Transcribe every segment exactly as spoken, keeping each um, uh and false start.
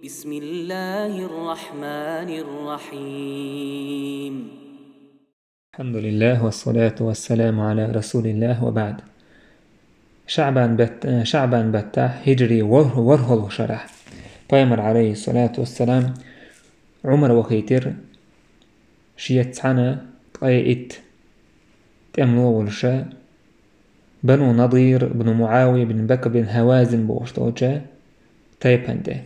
بسم الله الرحمن الرحيم. الحمد لله والصلاة والسلام على رسول الله وبعد. ШаӀбан бат-, ШаӀбан баттахь, хӀиджри вор-, ворхӀалгӀа шарахь, Пайхамар, Ӏалайхиссалату вассалам, Ӏумар вахийтира, шеца цхьана ткъе итт тӀемало волуша, Бану Надир бну МуӀавия бин Бакр бин Хьавазин бохуш долча тайпана тӀе.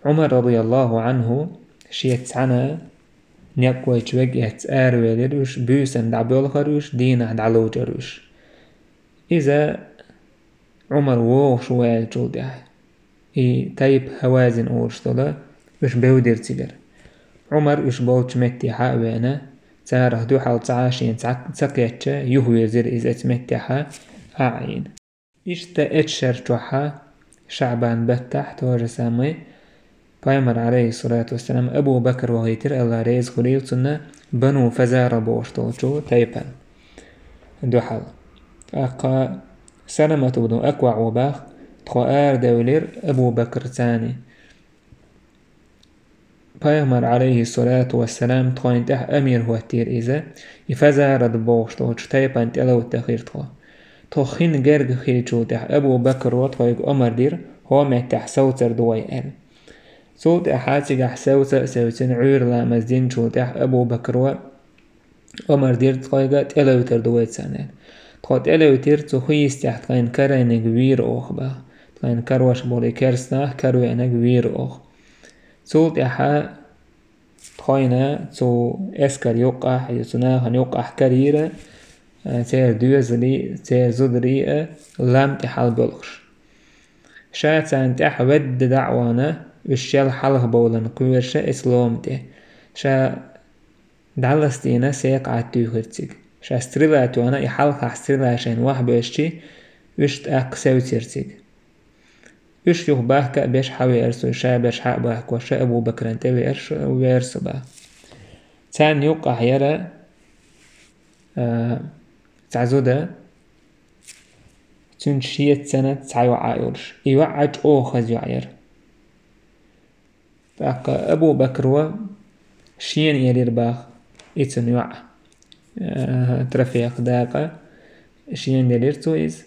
Ӏумар, радияллаху Ӏанху, шеца цхьана некъ вайча вега эцна аравелира уьш, буьйсанна дӀабоьлхура уьш, дийнахь дӀаловчура уьш. Иза Ӏумар вогӀуш ву аьллачул тӀаьхьа, и тайпа Хьавазин олуш долу, уьш бевдира цигара. Ӏумар уьш болчу меттехьа а веана, царах дуьхьал цхьа а шена ца, ца кхетча, юхавирзира иза оцу меттехьа а Ӏийна. Иштта оцу шар чохьа, ШаӀбан баттахь, то же самое, Пайхамар, Ӏалайхиссалату вассалам, Абу Бакр вахийтира, Алла реза хуьлийла цунна, Бану Фазара бохуш долчу тайпана дуьхьал. ТӀаккха Саламат ибн АкваӀа боху, тхо арадевлира Абу Бакр царний. Пайхамар, Ӏалайхиссалату вассалам, тхойна тӀехь амир хӀоттийра иза, и Фазара бохуш долчу тайпана тӀеловтта хир тхо. Тхо хин герга хилчул тӀаьхьа Абу Бакро тхойга омар дира, хӀокху меттехь совцар ду вай аьлла. Цул тӀаьхьа цигахь севца а севцина, Ӏуьйра ламаз динчул тӀаьхьа Абу Бакро омар дира тхойга, тӀелевтар ду вай царна аьлла. Тхо тӀелевтира, цу хи йистехь тхайна карийнарг вийра оха боху. Тхайна карош болу керстанах каравеанарг вийра оха. Цул тӀаьхьа тхойна цу эскар юккъахь, я цу нахана юккъахь карийра, а, церан доьзалий, церан зударий а лам тӀе хьалабоьлхуш. Ша царна тӀаьхьа ведда дӀа а вахана, уьш шел хьалха бовларна кхоьруш оцу лома тӀе. Ша дӀаластийна секхаӀад туьйхира цига. Ша стрела тоьхна, и хьалхахь стрела шайна вахьабоьжчи, уьш тӀаккха севцира цига. Уьш юха бахка а беш хьавеара цо, ша берш хьа а бахкош, Абу Бакран тӀе веара цо, веара цо боху. Царна юккъахь яра, а, цхьа зуда, цуьнан шеца цхьа йоӀ а йолуш. И йоӀ чӀогӀа хаза йоӀ яра. ТӀаккха Абу Бакро шена елира боху и цуьнан йоӀ, а, трофех дакъа, шена делира цо иза.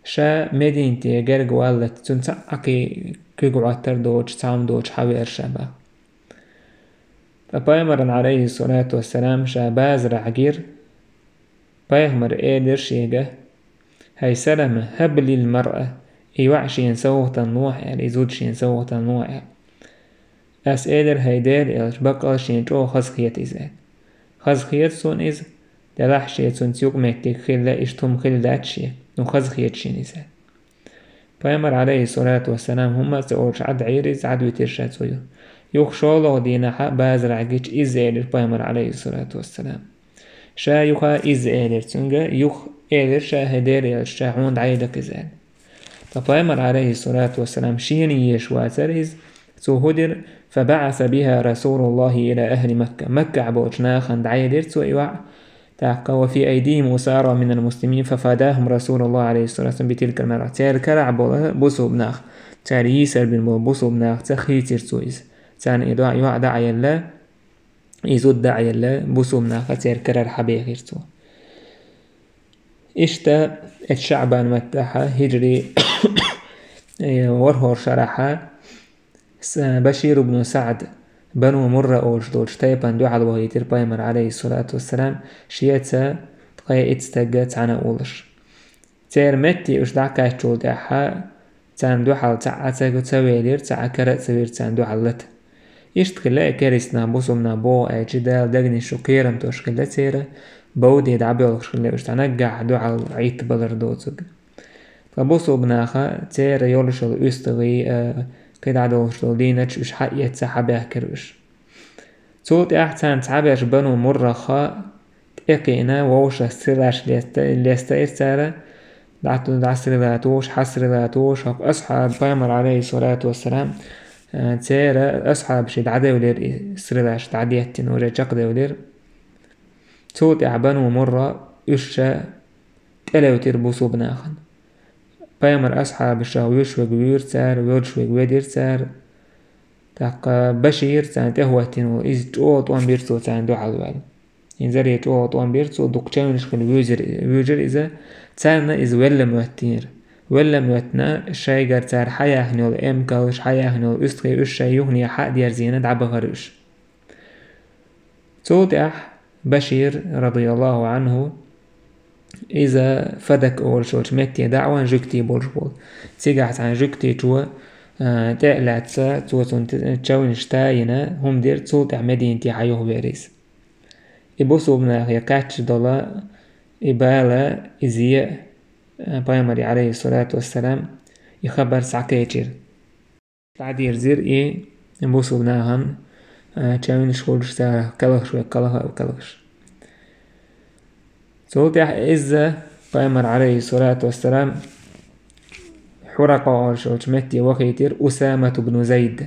Ша Мединате герга валлалц, цуьнан цхьа а кхин куьг Ӏоттар доцуш, цхьа хӀума доцуш хьавеара ша боху. Ткъа Пайхамарна, Ӏалайхиссалату вассалам, ша базарахь гира, Пайхамара элира шега: «ХӀай Салама, хӀаб лил маръа, и йоӀ шена совгӀатана лохьа», — аьлла, «и зуда шена совгӀатана лохьа», — аьлла. Ас элира: «ХӀай Делан элча, баккъал шена чӀогӀа хазахета иза», — аьлла. «Хазахета суна иза, делахь шен цуьнца юкъаметтиг хилла, иштта хӀума хилла дац шен, ну, хазахета шена иза», — аьлла. Пайхамар, Ӏалайхиссалату вассалам, хӀумма а ца олуш, Ӏад Ӏийра иза, Ӏад витира ша цо юха. Юха шолгӀа дийнахьа базарахь гича, изза элира Пайхамар, Ӏалайхиссалату вассалам. Ша юха изза элира цуьнга, юха элира ша: «ХӀай Делан элча, ша хьуна дӀаайда-кх иза», — аьлла. Ткъа Пайхамар, Ӏалайхиссалату вассалам, шена езаш вацара иза, цо хӀун дира: «فبعث بها رسول الله إلى أهل مكة». Маккахь болчу нахана дӀаелира цо и йоӀ, тӀаккха: «وفي أيديهم أسارى من المسلمين ففداهم رسول الله عليه الصلاة والسلام بتلك المرأة». Церан карахь болу бусулба нах, цара йийсар бина болу бусулба нахаца хийцира цо иза. Царна и йоӀ дӀа а елла, и зуда дӀа а елла, бусулба нахаца церан карара хьабехира цо. Иштта, эцу ШаӀбан маттахьа, хӀиджри, э, ворхӀалгӀа шарахьа, С-, Башир ибн СаӀд, Бану Мурра олуш долчу тайпана дуьхьал вахийтира Пайхамар, Ӏалайхиссалату вассалам, шеца ткъе итт стагга цхьаьна а волуш. Церан метте уьш дӀакхаьччул тӀаьхьа, царна дуьхьал цхьа а ца, ца велира, цхьа а кара а ца вира царна дуьхьал лата. Иштта хилла и керстанах, бусулба нах боху аьлча, Дала дагнаш шу кхерамтош хилла церан, бовде дӀабоьлхуш хилла уьш, цхьа наггахь дуьхьал Ӏиттабалар доцург. Ткъа бусулба наха церан йолуш йолу уьстагӀий, а, кхидӀа долуш долу дийнаташ уьш хьаэца, хьабаьхкира уьш. Цул тӀаьхьа царна цхьаберш Бану Мурраха тӀекхиъна, вовшашца стрелаш леста-, лестайра цара, дӀа-, дӀастрелатуш, хьастрелатуш, хӀокху асхьаб-, Пайхамар, Ӏалайхиссалату вассалам, а, церан асхьабаши дӀадевлира и стрелаш, дӀадеттина, уже чекхдевлира. Цул тӀаьхьа Бану Мурра уьш ша тӀелевтира бусулба нахана. Пайхамар асхьабашах вуьйш вега вуьйра цара, воьдуш вега ведира цара. ТӀаккха Башир царна тӀехӀоттийна волу, иза чӀогӀа тӀом бира цо царна дуьхьал ваьлла. Инзаре чӀогӀа тӀом бира цо, дукха чевнаш хила вуьйжира, вуьйжира иза, царна иза велла моьттинера. Велла моьттина, шайгара цара хьаяьхна йолу эмкалш, хьаяьхна йолу уьстагӀий уьш шайн юхане хьа а дерзийна дӀабахара уьш. Цул тӀаьхьа Башир, радияллаху Ӏанху, иза Фадак олуш йолчу метте дӀа а ван жуьгтий болуш волу. Цигахь цхьана жуьгтичо, а, тӀе а лаьцна, цо цунна т-, чевнаш тайина, хӀума дира, цул тӀаьхьа Мединате хьан юхавеара иза. И бусулба нахе кхаьчча долу и бала, и зен а, пайхамаре, алейхиссалату вассалам, и хабар схьакхечира. ДӀадирзира и бусулба нахана, а, чевнаш хуьлуш, цара кхелхаш вай, кхелха а кхелхаш. Цул тӀаьхьа иза пайхамар, алейхиссалату вассалам, Хьуракъа олуш йолчу метте вахийтира Усамату бну Зайд.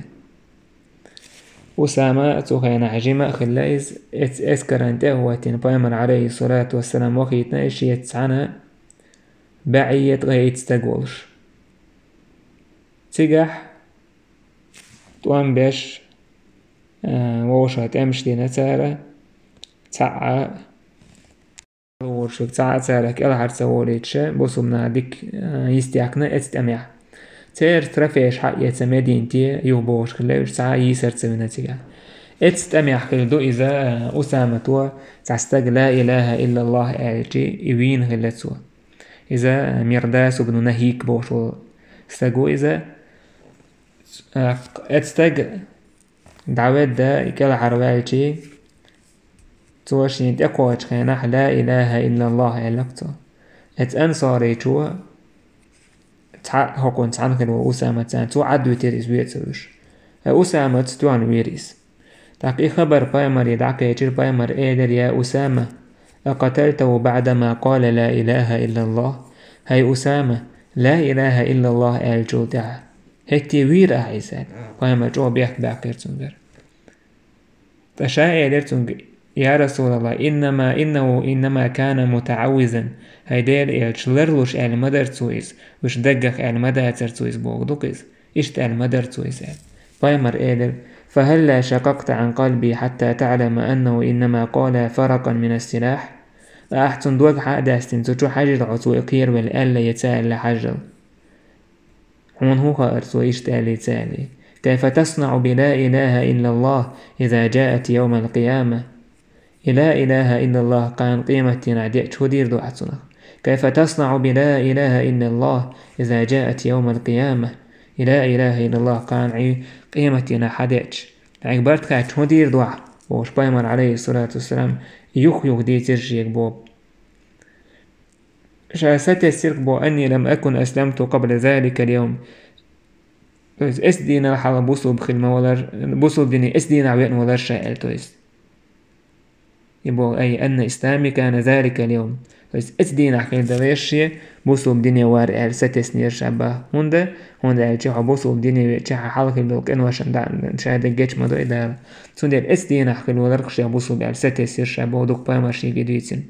Усама цу хенахь жима а хилла иза, эц-, эскаран тӀе а хӀоттийна пайхамар, алейхиссалату вассалам, вахийтина и шеца цхьаьна бӀе ткъе итт стаг волуш. Цигахь тӀом беш, а, вовшах тӀемаш дина цара, цхьаъ а, вовшах цхьаъ а царах кӀелхьара ца волуьйтуш, бусулба наха дика, а, йистехкина эцу тӀамехь. Церан трофейш хьаэца Мединате юхабохуш хилла уьш, цхьа а йийсар ца вина цигахь. Эцу тӀамехь хир ду иза, а, Усамато цхьа стаг «Ла илаха иллаллах» аьлчи, и вийна хилла цо. Иза Мирдас ибн Нахик бохуш волу стаг ву иза. Э, эцу стага дӀаведда, и кӀелхьарваьлчи, цо шена тӀекхочу хенахь «Ла илаха иллаллах» аьлла цо. Эцу ансарийчо цхьа, хӀокхунна цхьаьна хир ву Усамат царна, цо Ӏад витира иза веца вуьш. Э, Усамат стоьхна вийра иза. ТӀаккха и хабар пайхамаре дӀакхечира, пайхамар элира: «Я Усама, акъаталтаху баъдама къала ла илаха иллаллах?» «ХӀай Усама, ла илаха иллаллах аьллачул тӀаьхьа хӀетте вийра ахь иза?» — аьлла. Пайхамар чӀогӀа бехк баьккхира цуьнгара. Ткъа ша элира цуьнга: «Я Расулаллах, иннама, иннаху иннама кана мутаӀаввизан». «ХӀай Делан элча, ларлуш аьлла ма дара цо иза, уьш даггах аьлла ма дацара цо иза боху ду-кх иза. Иштта аьлла ма дара цо иза», — аьлла. Пайхамар элира: «Фахалла шакъакъта Ӏан къалби хьатта таӀлама аннаху иннама къала фаракъан минас-силах?» Ахь цуьнан дог хьа а даьстина, цу чу хьаьжира хьо, цо и кхеравелла аьлла я ца аьлла хьажал. Хьуна хӀун хаьара цо иштта аьллий ца аьллий? «Кайфа таснаӀу би ла илаха иллаллах иза джаат йовмал къияма?» И ла илаха иллаллах кхана къематдийнахь деача хӀун дийр ду ахь цунах? «Кайфа таснаӀу би ла илаха иллаллах иза джаат йовмал къияма?» И ла илаха иллаллах кхана Ӏи къематдийнахь хьадеача, Ӏайга барт хаьттича хӀун дийр ду ахь? — бохуш пайхамар, алейхиссалату вассалам, юх-юх дийцира шега боху. Ша сатесира боху: «Анни лам акун асламту къабла заликал йовм». То есть эцу дийнал хьалха бусулба хила ма валар, бусулба дине эцу дийнахь веана валар ша аьлла, то есть. И боху: «Ай анна ислами кана заликал йовм». То есть эцу дийнахь хила далеш шен бусулба дине вар аьлла сатеснера ша боху. ХӀунда? ХӀунда аьлча хьо бусулба дине веача хьан хьалха хила долу къиношна дӀа ша даггеча ма до и Дала. Цундела эцу дийнахь хила валар шен бусулба аьлла сатесира ша боху, дукха пайхамар шега и дуьйцина.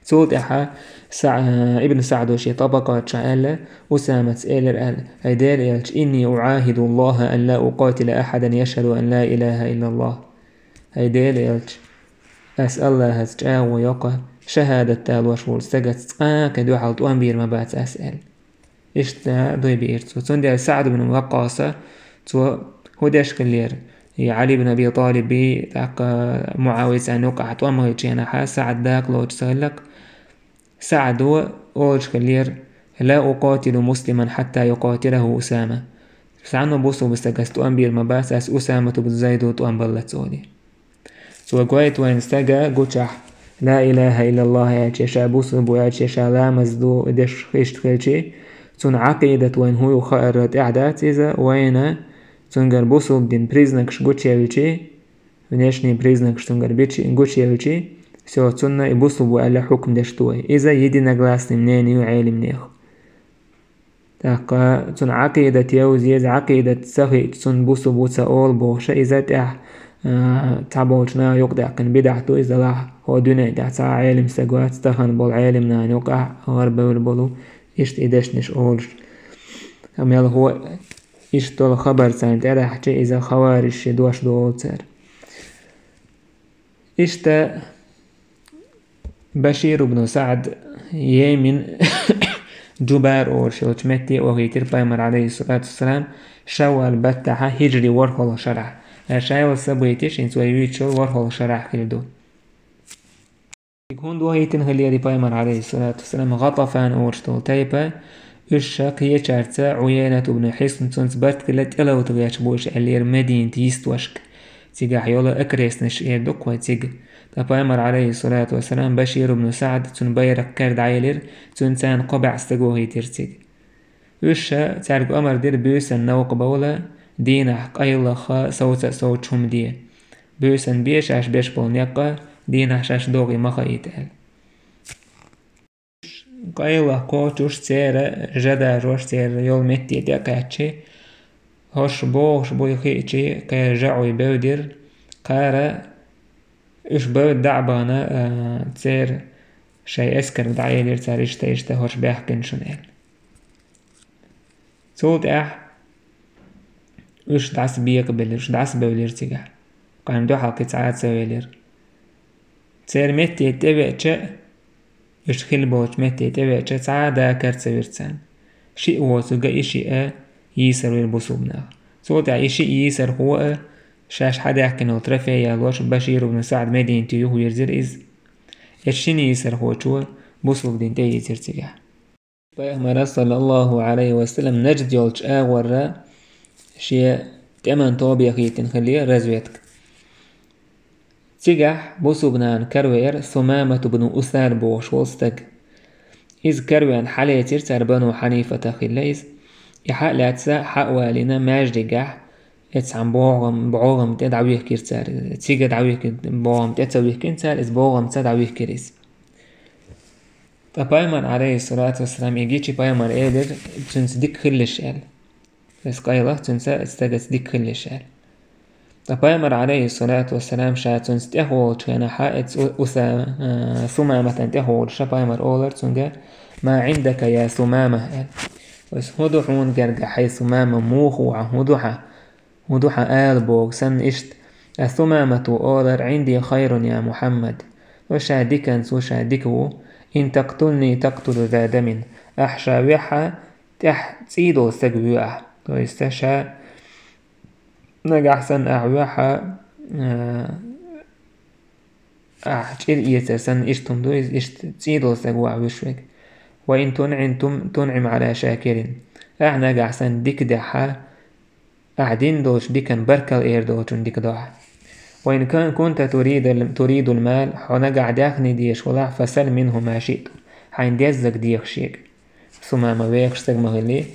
Цул тӀаьхьа Са-, Ибн СаӀдо шен Табакъат чохь аьлла, Усамас элира аьлла: «ХӀай Делан элча, инни уӀахидуллаха ан ла укъатила ахьадан яшхаду ан ла илаха иллаллах». ХӀай Делан элча, ас Аллахьаца чӀагӀо йо-кх, шахӀадат далош волу стагаца цкъа а кхин дуьхьал тӀом бийр ма бац ас аьлла. Иштта дуй биира цо. Цундела СаӀд ибн Ваккъаса цо хӀун деш хиллера? И Ӏали ибн Аби ТӀалиби, тӀаккха МуӀавицан юкъахь тӀом хилча хенахь СаӀд дакъа лоцуш ца хилла-кх. СаӀдо олуш хиллера: «Ла укъатилу муслиман хьатта юкъатилаху Усама». Цхьанна бусулба стагаца тӀом бийр ма бац ас Усамат ибн Зайдо тӀом баллалц олий. Цо гойту вайна стага гучахь, ла илаха иллаллах аьлча, ша бусулба ву аьлча, ша ламаз ду деш иштта хилчи, цуьнан Ӏакъидат вайна хӀун ю хаарра тӀехь дац иза, вайна цуьнгара бусулба дин признакаш гучуевлчи, внешний признакаш цуьнгара бичи-, гучуевлчи, всё, цунна и бусулба ву аьлла хьукм деш ду вай. Иза единогласный мнение ю Ӏелимнех. ТӀаккха цуьнан Ӏакъидат евза еза, Ӏакъидат ца хиъча, цунна бусулба ву ца олу бохуша, иза тӀехь, а, цхьаболчу наха юкъадаьккхина бидахь ду, иза лахь хӀо дуьнен тӀехь цхьа а Ӏелим стаг вац, тахана болу Ӏелим нана юкъахь гӀарабевлла болу, Иштта и дешнаш олуш, мелхо иштта долу хабар царна тӀаьхьа, иза хавариш ши дош долу цара. Иштта Башир ибн СаӀд Йемен Джубар олуш йолчу метте а вахийтира пайхамар, алейхиссалату вассалам, шаввал баттахьа хиджри ворхӀалгӀа шарахь. Ша йолу событиш хӀинца вай вуьйцуш йолу ворхӀалгӀа шарахь хилла ду. ХӀунда вахийтина хиллера и пайхамар, алейхиссалату вассалам, ГӀатафан олуш долу тайпа, уьш ша кхечаьрца Ӏуяйнат ибн Хьисн цунца барт хилла тӀелатта гӀерташ бу уьш аьллера Мединат йистошка. Цигахь йолу окрестностьш эр ду-кх вай цига. Ткъа пайхамар, алейхиссалату вассалам, Башир ибн СаӀд, цуьнан байракх кара дӀаелира, цуьнан царна кхо бӀе стаг вахийтира цига. Уьш ша цаьрга омра дира буьйсанна новкъа бовла, дийнахь къайлаха совца а совцуш хӀума де. Буьйсанна бен шаьш беш болу некъ, дийнахь шаьш догӀий ма хаийта аьлла. Къайлаха кхочуш церан жа дажош церан йолу метте тӀе а кхаьччи, хӀорш богӀуш буй хиъчи, кхеран жаӀуй бевдира, кхара уьш бевдда дӀа а бахана, а, церан шайн эскарга дӀаелира цара иштта, иштта хӀорш баьхкина шуна аьлла. Цул тӀаьхьа уьш дӀасабекъабелира, уьш дӀасабевлира цигахь. Кхарна дуьхьал кхин цхьа а ца велира. Церан метте тӀевеача, уьш хилла болчу метте тӀевеача, цхьа а дакар ца вира царна. Шиъ воцург а, и шиъ а йийсар вира бусулба нах. Цул тӀаьхьа и шиъ йийсархо а шаьш хьадаьхкина йолу трофей ялош Башир ибн СаӀд Мединате юхавирзира иза. Эцу шина йийсархочо бусулба дин тӀеийцира цигахь. Пайхамара, саллаллаху Ӏалайхи ва саллам, Нажд йолчу агӀорра шен тӀеман тоба яхийтина хиллера разведка. Цигахь бусулба нахана каравеара Сумамат ибн Усал бохуш волу стаг. Иза каравеана хьалецира цара, Бану Хьанифатах хилла иза. И хьа а лаьцна, хьа а валийна, маьждигехь, эцхьана бӀогӀам, бӀогӀам тӀе дӀавихкира цара. Цига дӀавихкира, бӀогӀам тӀе ца вихкина цара, иза бӀогӀамца дӀавихкира иза. Ткъа пайхамар, алейхиссалату вассалам, и гичи пайхамар элира, цуьнца дика хилалаш аьлла. Иза къайлаха цуьнца, иза стагаца дика хилалаш аьлла. Ткъа пайхамар, алейхиссалату вассалам, ша цуьнца тӀехволучу хенахь, иза У-, Усама, а, Сумаматан тӀехволуш, ша пайхамар олар цуьнга: «Ма Ӏиндакъа, я Сумама», аьлла. Иза: «ХӀун ду хьуна гергахь, хьай Сумама, муха ву хьо, хӀун ду хьан?» ХӀун ду хьан ала боху санна иштта, ас Сумамато олар: «Ӏинди хайрун, я Мухьаммад». Ва ша диканца ву, ша дика ву. «Ин такътулни такътулу за дамин». Ахь ша вехьа, тӀехь цӀий долу стаг вуьйу ахь. То есть ша нагахь санна ахь вехьа, а, ахь чӀир эцар санна, иштта хӀума ду иза, иштта цӀий долу стаг ву ахь вуьш верг. «Ва ин тунъим тум-, тунъим Ӏала шакирин». Ахь нагахь санна дика дехьа, ахь дина долчу дикан баркалла эр долчун дика до ахь. «Ва ин кан-, кунта туридал-, туридул мал», хьо нагахь даьхни дезаш валахь, «фасал минху ма шиъта». Хьайна деззаг деха шега. Сумама вехаш стаг ма хилли.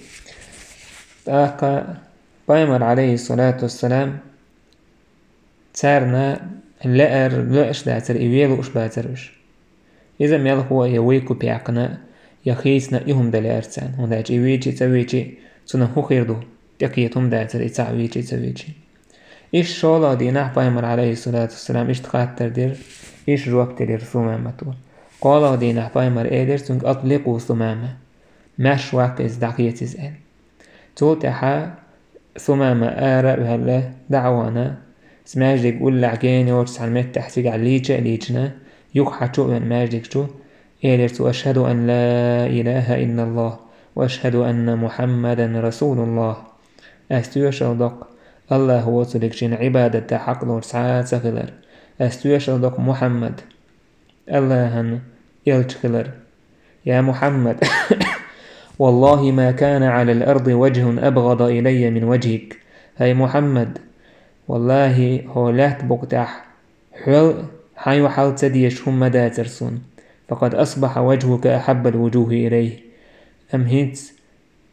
ТӀаккха пайхамар, алейхиссалату вассалам, царна лаьар лоьаш дацара, и вен лууш бацара уьш. Иза мелхо а я вуйку пяьккхина, я хийцина и хӀума дан лаьара царна. ХӀунда аьлча и вийчи а, ца вийчи, цунах хӀун хир ду? ТӀекхета хӀума дацара, и цхьаъ вийчи а, ца вийчи. Иштта шолгӀа дийнахь пайхамар, алейхиссалату вассалам, иштта хаттар дира, иштта жоп делира Сумамато. КхоалгӀа дийнахь пайхамар элира цуьнга: «Атликъу Сумама». Маьрша ваккха иза, дӀахеца иза аьлла. Цул тӀаьхьа Сумама ара а ваьлла, дӀа а вахана, маьждиг уллехь гена йоцу цхьана меттехь цигахь лийча а лийчина, юха хьачу а веана маьждиг чу, элира цо: «Ашхаду ан ла илаха иллаллах, ва ашхаду анна Мухьаммадан расулуллах». Ас тоьшалла до-кх АллахӀ воцург шена Ӏибадат дан хьакъ долуш цхьа а ца хилар. Ас тоьшалла до-кх Мухьаммад АллахӀан элча хилар. «Я Мухьаммад, валлахӀи ма кана Ӏалал арди важхӀун абгӀада илаййа мин важхӀик». ХӀай Мухьаммад, валлахӀи, хӀокху лаьтта букъа тӀехь хьол, хьан юхьал ца дезаш хӀума ма дацара суна. «Факъад асбахьа важхӀука ахьаббал вужухӀи илаййа». Амма хӀинца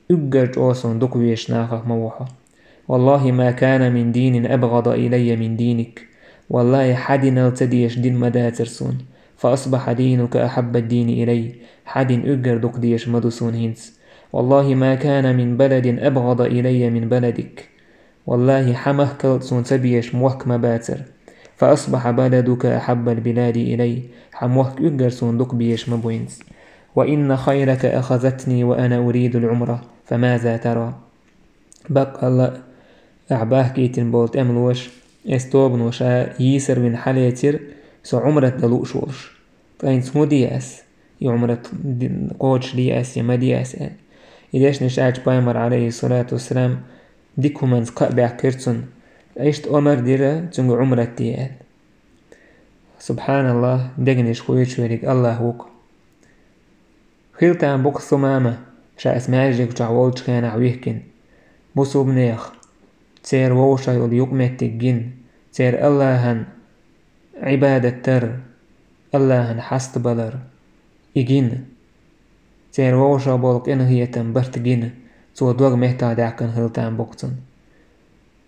уггар чӀогӀа суна дукха везачу нахах ма ву хьо. «ВаллахӀи ма кана мин динин абгӀада илаййа мин диник». ВаллахӀи, хьан динал ца дезаш дин ма дацара суна. «Фа асбахьа динука ахьаббад дини илаййа». Хьан дин уггар дукха дезаш ма ду суна хӀинца. «ВаллахӀи ма кана мин баладин абгӀада илаййа мин баладик». ВаллахӀи, хьан махкал а суна ца безаш мохк ма бацара. «Фа асбахьа баладука ахьаббал билади илаййа». Хьан мохк уггар суна дукха безаш ма бу хӀинца. وإن خيلك أخذتني وأنا أريد العمرة، فماذا ترى؟ Баккъалла а, ахь бахкийтина болу тӀемалоша, эс тобано ша йийсар вина хьалецира, со Ӏумрат дан лууш волуш. Ткъа хӀинца хӀун де ас? И Ӏумрат ди-, кхочушде ас я ма де ас аьлла. И дешнаш аьлча, пайхамар, алейхиссалату вассалам, дика хӀуманца кхаъ баьккхира цунна. Иштта омар дира цуьнга Ӏумрат де аьлла. Субханаллах, дегнаш кхоьчуш верг Аллах ву-кх. Хила там бу-кх Сумама, ша аса маьждиг чохь волчу хенахь вихкина. Бусулбанех, церан вовшах йолу юкъаметтиг гина, церан Аллахьан Ӏибадат дар, Аллахьан хьастабалар, и гина. Церан вовшах болу къинхетам барт гина, цо дог меттах даьккхина хила там бу-кх цунна.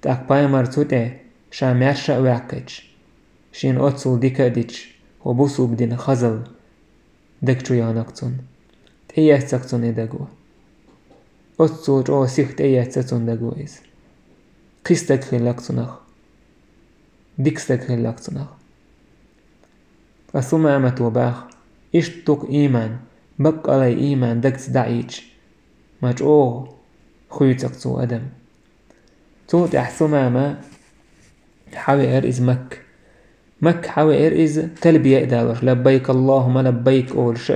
ТӀаккха пайхамар цу тӀе, ша маьрша а ваьккхича, шена оццул дика а дича, хӀо бусулба дина хазалла даг чу яхна-кх цунна. ТӀеэцна-кх цунна и даго. Оццул чӀогӀа сиха тӀеэцна цунна даго иза. Кхин стаг хилла-кх цунах. Дика стаг хилла-кх цунах. Ткъа Сумамато баха, иштта ду-кх ийман, баккъалла а ийман дагца дӀаийча, ма чӀогӀа хуьйцу-кх цо адам. Цул тӀаьхьа Сумама хьавеара иза Макка. Макка хьавеара иза, талбия а далош, «Лаббайк Аллахумма лаббайк», олуш,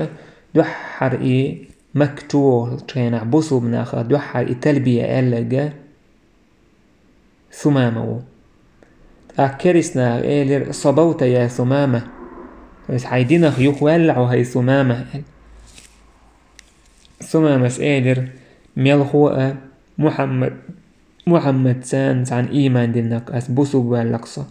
дуьххьара и Макка чу вохучу хенахь бусулба наха дуьххьара и талбия аьлларг Сумама ву. ТӀаккха керист наха элира: «Сабавта, я Сумама», то есть, «Хьайн динах юхаваьлла хьо, хӀай Сумама», аьлла. Сумамас элира: «Мелхо а Мухьаммад, Мухьаммадца цхьаьна ийман дина-кх ас, бусулба ваьлла-кх со.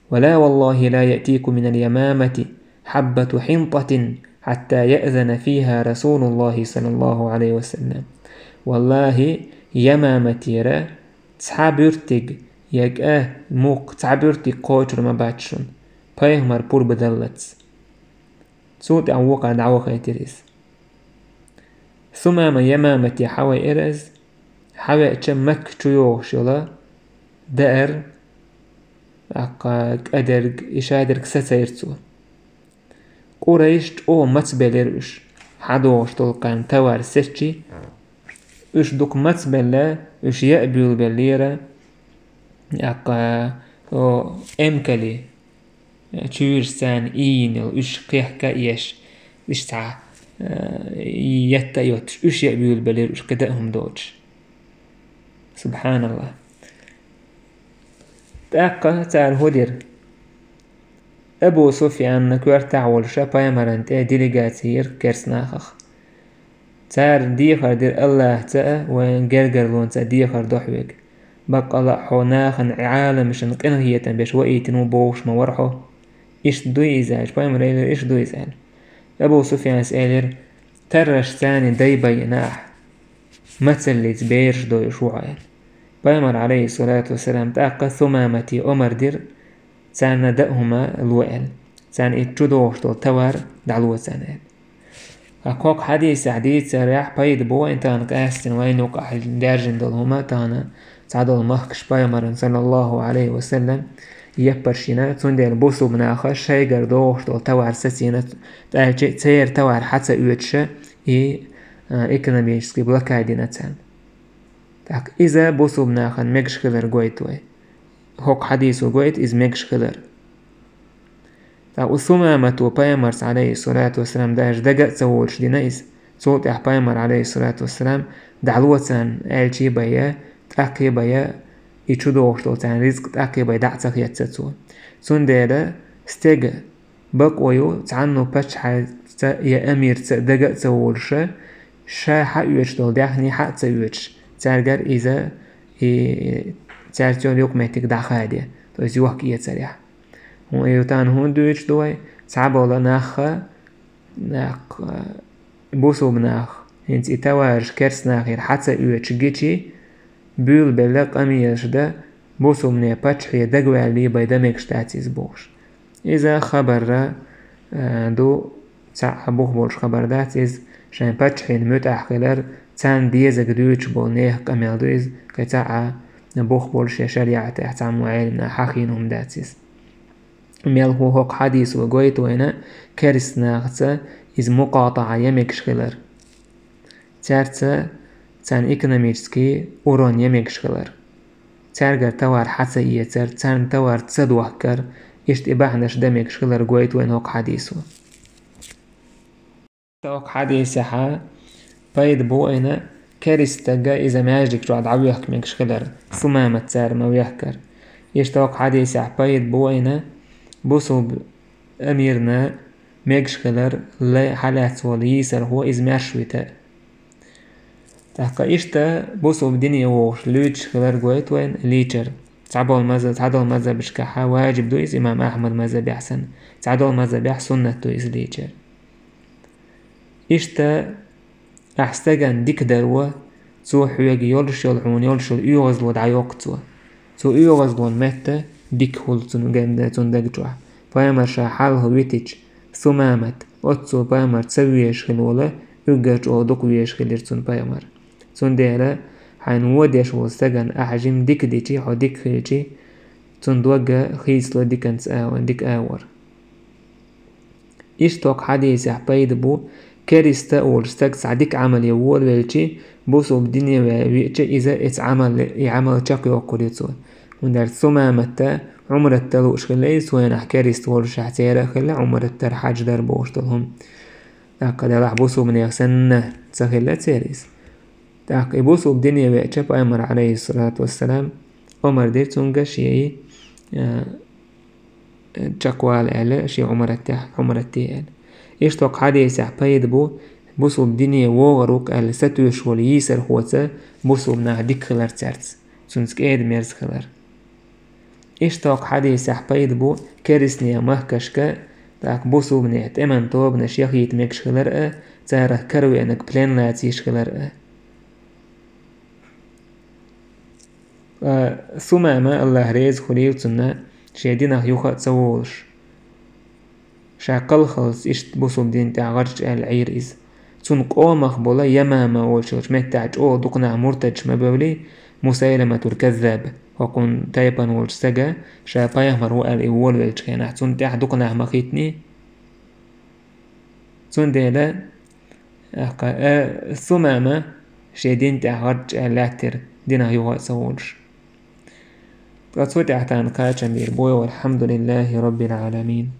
Ва ла валлахи ла яътику минал ямамати хьаббату хьинтӀатин хьатта яъзана фиха Расулуллахи саллаллаху алейхи ва саллям. Валлахи, Ямаматера цхьа буьртиг, я кӀа, мукх, цхьа буьртиг кхочур ма бац шуна, пайхамар пурба даллалц». Цул тӀаьхьа вукхара дӀавахийтира иза. Сумама Ямамате хьавеара иза, хьавеача Макка чу йогӀуш йолу даар, тӀаккха кӀадерг, и шадерг сацайра цо. Къурайш чӀогӀа мацбелира уьш, хьадогӀуш долу кхарна товар сецчи, уьш дукха мацбелла, уьш яа буьйлабеллера, тӀаккха, о, эмкали, чуьйраш царна иййина йолу, уьш кхехка а еш, уьш цхьа, э, етта а йоцуш, уьш яа буьйлабеллера уьш кхидӀа а хӀума доцуш. Субханаллах. ТӀаккха цара хӀун дира? Абу Суфьянна коьртахь волуша пайхамаран тӀе делегаци йира керс нахах. Цара дехар дира Аллахьца а, вайн гергарлонца а дехар до хьоьга. Баккъалла а хьо нахана, Ӏаламашна къинхетам беш ваийтина ву бохуш ма вара хьо. Иштта дуй иза аьлча, пайхамар элира, иштта ду иза аьлла. Абу Суфьянас элира: «Тарраш царна дай байина ахь. Мацаллица бераш дойуш ву хьо», аьлла. Пайхамар, алейхиссалату вассалам, тӀаккха Сумамате омар дира, царна даа хӀума ло аьлла. Царна и чу догӀуш долу товар дӀало царна аьлла. Ткъа кху хьадисехь дийцарехь пайда бу вайн тахана къаьстина вайн юкъахь даьржина долу хӀума, тахана цхьадолу махкаш пайхамаран, саллаллаху алейхи ва саллям, еппарш йина, цундела бусулба наха шайгара догӀуш долу товар сацийна, аьлча церан товар хьа ца оьцуша, и, а, экономический блокада йина царна. ТӀаккха иза бусулба нахана мегаш хилар гойту вай. ХӀокху хьадисо гойту иза мегаш хилар. Ткъа Сумамато пайхамарца, алейхиссалату вассалам, даже дага а ца волуш дина иза. Цул тӀаьхьа пайхамар, алейхиссалату вассалам, дӀало царна аьлчий бая, тӀаккхий бая, и чу догӀуш долу царна ризкъ тӀаккхий бай дӀа а ца хетца цо. Цундела стеган бакъо ю цхьанна паччахьца я амирца дага а ца волуша, ша хьаоьцуш долу даьхний хьа а ца оьцуш, цаьргара иза и цаьрца йолу юкъаметтиг дӀахаде, то есть йохка-эцарехь. ХӀун ю тахана хӀунда дуьйцуш ду вай? Цхьаболу наха, нах, бусулба нах, хӀинца и товараш керс нахера хьа ца оьцуш гичи, буьйлабелла къамелаш дан, бусулбане паччахье дагаваьллий бай дан мегаш дац иза бохуш. Иза хабарра, а, ду, цхьа а бух болуш хабар дац иза, шайн паччахьийн муьтӀахь хилар, царна дезаг дуьйцуш болу нехан къамел ду иза, кхин цхьа а бух болуш я шариӀатехь цхьаммо Ӏеламнаха хьахийна хӀума дац иза. Мелхо хӀокху хьадисо гойту вайна керстанахаца Иза мукъатӀа я мегаш хилар. Цаьрца царна экономический урон я мегаш хилар. Цаьргара товар хьа ца эцар, царна товар ца дохкар, иштта и бахьанаш да мегаш хилар гойту вайна хӀокху хьадисо. ТӀаккха хьадисехьа пайда бу вайна, керста стага иза маьждиг чохь дӀавоьхка мегаш хилар, Сумамат цара ма вехкара. Иштта хӀокху хьадисехь пайда бу вайна, бусулба амирна мегаш хилар лай хьалаьцна волу йийсархо иза маьрша вита. ТӀаккха иштта бусулба дине вогӀуш луьйчуш хилар гойту вайна лийчар. Цхьаболу маза-, цхьадолу мазхабашкахьа важиб ду иза, имам Ахьмад мазхабехь санна, цхьадолу мазхабехь суннат ду иза лийчар. Иштта ахь стагана дика даро, цо хьоьга йолуш йолу, хьуна йолуш йолу оьгӀазло дӀайоккху цо. Цу оьгӀазлон метта дика хуьлу цунна генда, цунна даг чохь. Пайхамар ша хьалха витича, Сумамат, оццо пайхамар ца везаш хилла волу, уггар чӀогӀа дукха везаш хилира цунна пайхамар. Цундела хьайна вон деш волу стагана ахь жима дика дичи, хьо дика хилчи, цунна догга хийцало диканца а-, дика агӀор. Иштта хӀокху хьадисехь пайда бу, керста а волуш стаг цхьа дика Ӏамале волавелчи, бусулба дине ве-, веача иза эца Ӏамал, и Ӏамал чекхйоккхур ю цо. ХӀунда аьлча Сумаматта Ӏумрат дан лууш хилла иза, цу хенахь керста волушехь церан а хилла Ӏумрат дар, хьадж дар бохуш долу хӀума. ТӀаккха делахь бусулбанех санна ца хилла церан иза. ТӀаккха и бусулба дине веача пайхамар, алейхиссалату вассалам, омар дира цуьнга шен и, а, чекхвала аьлла, шен Ӏумратехь, Ӏумрат де аьлла. Иштта хӀокху хьадисехь пайда бу, бусулба дине вогӀур ву-кх аьлла сатуьйсуш волу йийсархоца бусулба нах дика хилар цаьрца, цуьнца кӀеда-мерза хилар. Иштта хӀокху хьадисехь пайда бу, керстанех махкашка, тӀаккха бусулбанех тӀеман тобанаш яхийта мегаш хилар а, царах каравеанарг плен лаца йиш хилар а. Ткъа Сумама, Аллах реза хуьлийла цунна, шен динах юха а ца волуш, ша кхалхалц иштта бусулба дин тӀехь гӀарчча аьлла Ӏийра иза. Цунна къомах болу Ямама волчу меттехь чӀогӀа дукха нах муртадаш ма бевлли, Мусайламатул Каззаб, хӀокхунна тайпана волчу стага, ша пайхамар ву аьлла и волавеллачу хенахь, цунна тӀехь дукха нах ма хиттиний. Цундела, ахка, э, Сумама шен дин тӀехь гӀарчча аьлла лаьттира, динах юха а ца волуш. Ткъа цу тӀехь тахана кхачам бийр бу вай, валхьамдулиллахи роббил Ӏаламин.